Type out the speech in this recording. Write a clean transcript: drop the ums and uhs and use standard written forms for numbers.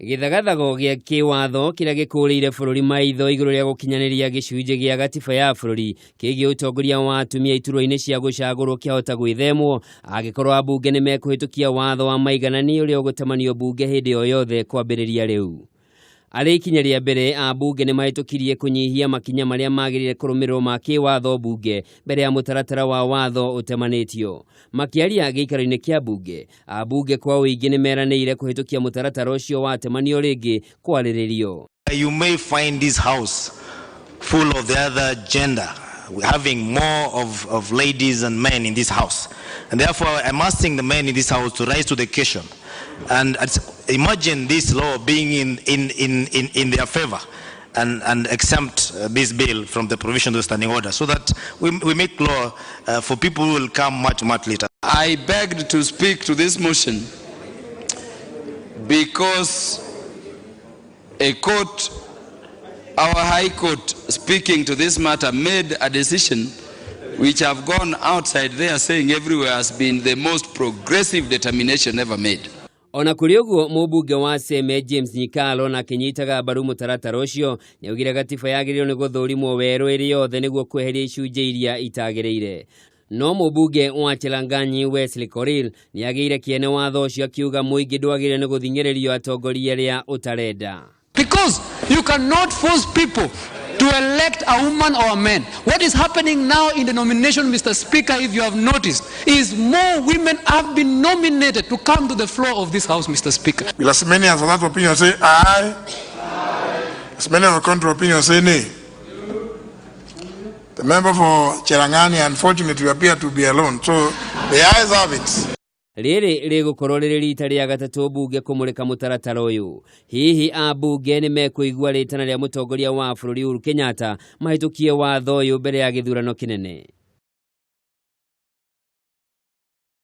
Gĩthagathago gĩa kĩwatho kĩrĩa gĩkũrĩire bũrũri maitho igũrũ rĩa gũkinyanĩria gĩcunjĩ gĩa gatiba ya bũrũri kĩgiĩ ũtongoria wa atumia iturwa-inĩ cia gũcagũrwo kĩahota gwĩthemwo angĩkorwo ambunge nĩ mekũhĩtũkia watho wa maiganani ũrĩa ũgũtamanio mbunge hĩndĩ o yothe kwambĩrĩria rĩu. Arĩ ikinya rĩa mbere, ambunge nĩ mahĩtũkirie kũnyihia makinya marĩa magĩrĩire kũrũmĩrĩrwo ma kĩwatho mbunge mbere ya mũtaratara wa watho ũtemanĩtio. Makĩaria gĩikaro-inĩ kĩa mbunge, ambunge kwa ũingĩ nĩ meranĩire kũhĩtũkia mũtaratara ũcio watemanio rĩngĩ kwarĩrĩrio. You may find this house full of the other gender, having more of ladies and men in this house. And therefore, I'm asking the men in this house to rise to the occasion and imagine this law being in their favor and exempt this bill from the provision of the standing order so that we make law for people who will come much, much later. I begged to speak to this motion because a court, our High Court, speaking to this matter, made a decision which have gone outside there saying everywhere has been the most progressive determination ever made. Ona kũrĩ ũguo, mũmbunge wa Seme James Nyikalo na akĩnyitaga mbaru mũtaratara ũcio nĩaugire gatiba yagĩrĩirwo nĩ gũthũrimwo werũ ĩrĩ yothe nĩguo kweheria icunjĩ iria itagĩrĩire. No mũmbunge wa Chelanganyi Wesley Korir nĩagĩire kĩene watho ũcio, akiuga mũingĩ ndwagĩrĩire nĩ gũthing'ĩrĩrio atongoria arĩa ũtarenda. Because you cannot force people to elect a woman or a man. What is happening now in the nomination, Mr. Speaker, if you have noticed, is more women have been nominated to come to the floor of this house, Mr. Speaker. Will as many as of that opinion say aye? As many of the contrary opinion say nay. The member for Cherangani unfortunately appear to be alone, so the ayes have it. Rĩrĩ rĩgũkorwo rĩrĩ rita rĩa gatatũ mbunge kũmũrĩka mũtaratara ũyũ. Hihi ambunge nĩ mekũigua rĩtana rĩa mũtongoria wa bũrũri Uhuru Kenyatta mahĩtũkie watho ũyũ mbere ya gĩthurano kĩnene?